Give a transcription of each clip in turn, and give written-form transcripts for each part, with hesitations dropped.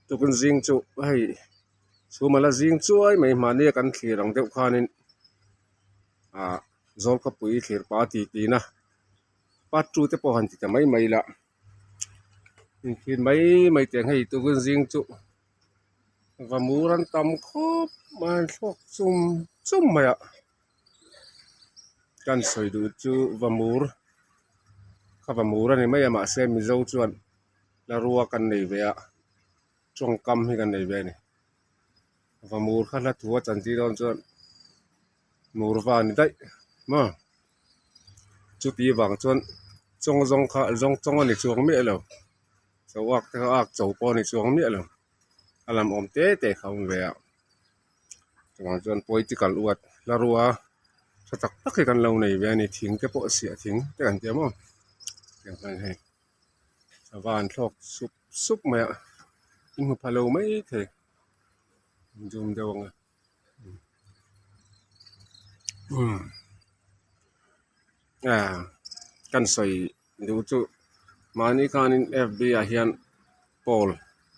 Tukin zing chu hei chhum a la zing chuai mai mahni a kan thlir ang deuh khanin ah Zawlkhawpui thlir pa ti tina part two te pawh han ti ta mai mai ila inthlir mai mai teh ang hei tukin zing chu va mur an tam khawp mai a thlawk chum chum mai a kan sawi duh chu va mur kha va mur a ni mai a mahse mizo chuan la rua kan nei ve a tawngkam hi kan nei ve a ni va mur kha hla thu a chantir dawn chuan mur va a ni daih maw chuti vang chuan chawng zawng kha zawng chawng a ni chuang miah lo cho ak te kha ak cho pawh a ni chuang miah lo a lam awm te te kha a awm ve a chuvang chuan political uat hla rua tha tak tak hi kan lo nei ve a ni thing te pawh siah thing te kan tia maw tiang hian hei sava an thlawk sup sup mai a in hmu pha lo mai thei zoom deuh ang a umm ah kan sawi duh chu mahni khanin F B ah hian poll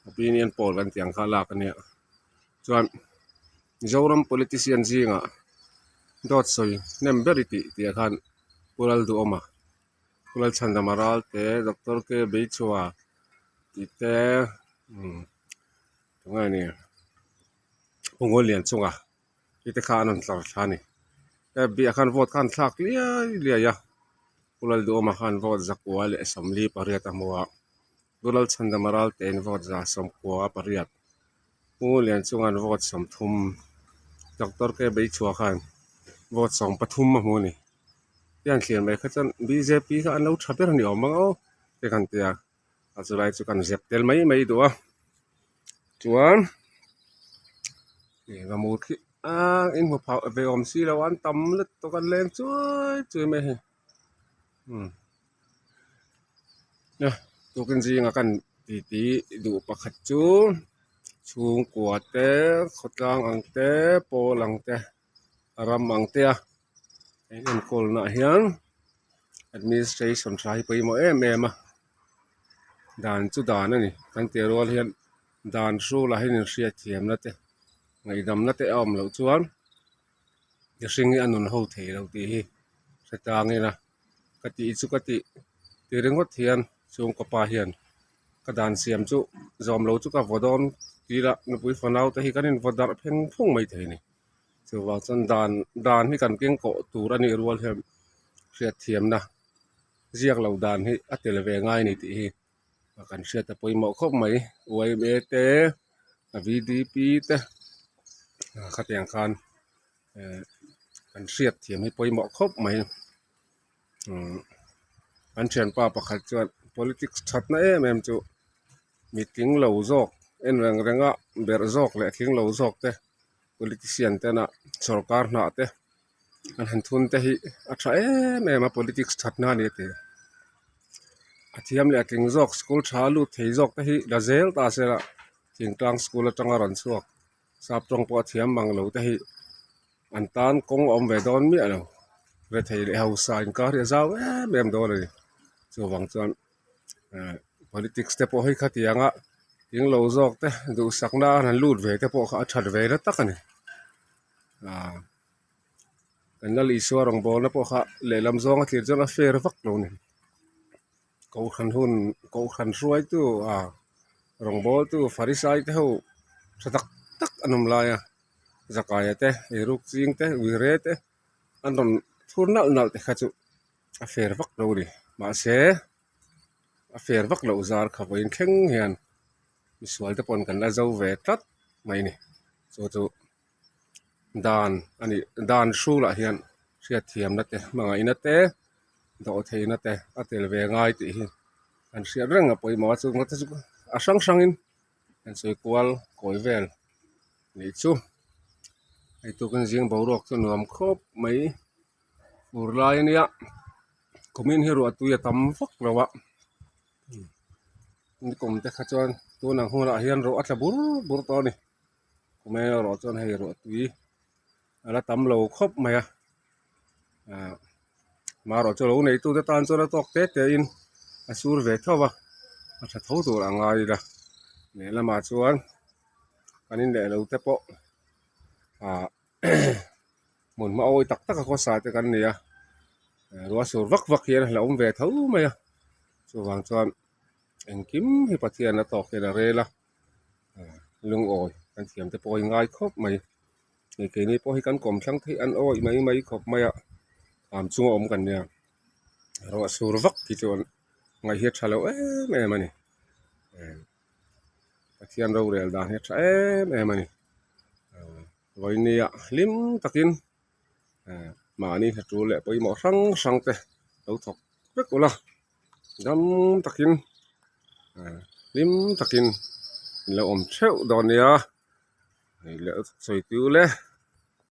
opinion poll kan tih ang kha lak a nia chuan Mizoram politician zingah dawt sawi hnem ber i tih tih ah khan Pu Lalduhawma Pu Lalchhandama Ralte Doctor K Beichhua tih te umm tunge ni Pu Ngawlian chunga hi te kha an rawn tlar thla a ni F B ah khan vote kha an thlak liai liai a Pu Lalduhawma khan vote zakua leh 48 a hmu a Pu Lalchhandama Ralte in vote 98 Pu Ngawlian chunga an vote 30 Doctor K Beichhua khan vote 13 a hmu a ni hian thlir mai kha chuan bjp kha an lo tha ber a ni awm ang aw te kan ti a a chulai chu kan zep tel mai mai duh a chuan eng emaw khi ah in hmu phah ve awm si lo an tam lutuk an leng chuai chuai mai a hei umm tukin zinga kan titi duh pakhat chu chhungkua te khawtlang ang te pawl ang te ram ang te a in enkawl naah hian administration tha hi pawimawh em em a dan chu dan a ni kan tih rual hian dan hrulah hian inhriatthiamna te ngaihdamna te a awm loh chuan mihring hi a nun ho thei lo tih hi hre tang ila ka tih chu ka tih ti ringawt hian chhungkaw pa hian ka dan siam chu zawm lo chu ka vaw dawn tih lah nupui fanau te hi kan invaw darh pheng phung mai thei a ni chuvang chuan dan dan hi kan keng kawh tur a nih rual hian hriatthiamna ziak lo dan hi a tel ve ngai a ni tih hi kan hriat a pawimawh khawp mai yma te vdp te khatiang khan eh kan hriatthiam hi pawimawh khawp mai umm an thianpa pakhat chuan politics thatna em em chu mi tling lo zawk en reng reng a berh zawk leh tling lo zawk te politician tena sorkar hnah te an han thun te hi a tha em em a politics thatna a ni a ti a thiam leh a tling zawk school tha a lut thei zawk te hi la zel ta se la thingtlang school atanga rawn chhuak sap tawng pawh a thiam mang lo te hi an tan kawng a awm ve dawn miah lo rethei leh hausa inkar hi a zau em em dawn a ni chuvang chuan eh politics te pawh hei khatianga tling lo zawk te duhsakna an han lut ve te pawh kha a that ve na tak a ni ah kan lal Isua rawngbawlna pawh kha lehlam zawnga thlir chuan a fair vak lo a ni kohhran hun kohhran hruaitu ah rawngbawltu farisai te ho tha tak tak an awm lai a zakaia te eiruk ching te uire te an rawn thur nalh nalh te kha chu a fair vak lo a ni mahse a fair vak loh zar kha vawiin thleng hian misual te paw'n kan la zo ve tlat mai a ni chu chu dan a nih dan hrulah hian hriatthiamna te hmangaihna te dawhtheihna te a tel ve ngai tih hi an hriat reng a pawimawh a chung te chu a hrang hrangin an sawi kual kawi vel nih chu hei tukin zing boruak chu nuam khawp mai fur lai a nia kumin hi ruah tui a tam vak lo a nikum te kha chuan tunang hunah hian ruah a tla bur bur tawh a ni. Kumai erawh chuan hei ruah tui a la tam lo khawp mai a ah marawh chu lo neitu te tan chuan a tawk te te in a sur ve tho va a tha tho tur a ngai ila. Lehlamah chuan kan in leh lo te pawh ah hmun hma awi tak tak a khawsa te kan ni a ruah sur vak vak hian a hlauhawm ve tho mai a chuvang chuan engkim hi Pathian a tawk hian a rel a lungawi kan thiam te pawh hi ngai khawp mai hei keini pawh hi kan kawm thlang theih an awi mai mai khawp mai a am chunga awm kan nia ruah sur vak hi chuan ngaih hi a tha lo em em a ni. Pathian rorel dan hi a tha em em a ni vawinia hlim takin mahni hna tul leh pawimawh hrang hrang te lo thawk vek ula dam takin hlim takin in lo awm theuh dawn nia hei leh sawi tiu le.